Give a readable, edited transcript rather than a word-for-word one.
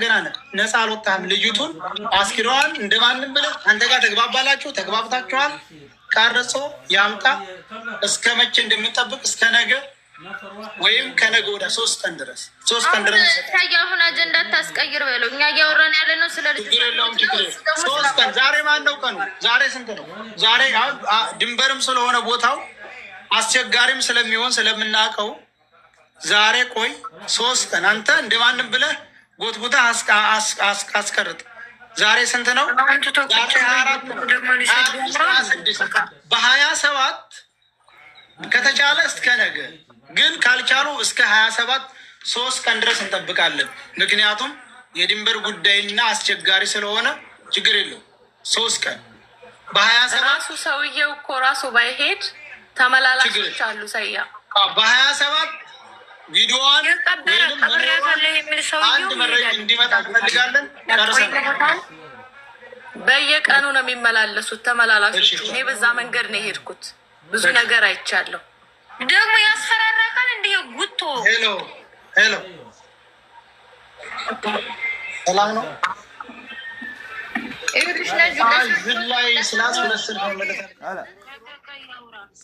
ገና ነህ፣ ነፃ አልወጣህም። ልጅቱን አስኪደዋል እንደማንም ብለህ አንተ ጋር ተግባባላችሁ፣ ተግባብታችኋል። ቀርጾ ያምጣ። እስከ መቼ እንደምንጠብቅ እስከ ነገ ወይም ከነገ ወዲያ 3 ቀን ድረስ፣ 3 ቀን ድረስ። ታየ አሁን አጀንዳ ታስቀይር በለው። እኛ እያወራን ያለ ነው ስለ ልጅ። ችግር የለውም፣ ችግር የለውም። 3 ቀን። ዛሬ ማን ነው ቀኑ? ዛሬ ስንት ነው? ዛሬ አሁን ድንበርም ስለሆነ ቦታው አስቸጋሪም ስለሚሆን ስለምናውቀው ዛሬ ቆይ 3 ቀን አንተ እንደማንም ብለህ ጎትጉተህ አስቀርጥ። ዛሬ ስንት ነው? ዛሬ 24 ነው። 25፣ 26፣ በ27 ከተቻለ እስከ ነገ፣ ግን ካልቻሉ እስከ 27 3 ቀን ድረስ እንጠብቃለን። ምክንያቱም የድንበር ጉዳይና አስቸጋሪ ስለሆነ ችግር የለውም። 3 ቀን በ27። ራሱ ሰውየው እኮ ራሱ ባይሄድ ተመላላሾች አሉ። ሰያ በ27 ቪዲዮዋን የቀበረ ወይንም ቀብሬያታለሁ የሚል ሰውየው አንድ መረጃ ይሄዳል። እንዲመጣ እንፈልጋለን። ጨርሰናል። በየቀኑ ነው የሚመላለሱት ተመላላሾች። እሺ። እኔ በዛ መንገድ ነው የሄድኩት። ብዙ ነገር አይቻለሁ። ደግሞ ያስፈራራካል እንዲህ ጉቶ። Hello hello፣ ሰላም ነው። ይኸውልሽ ነጁ አይ ዝላይ ስላስመስል መመለስ። ልብስ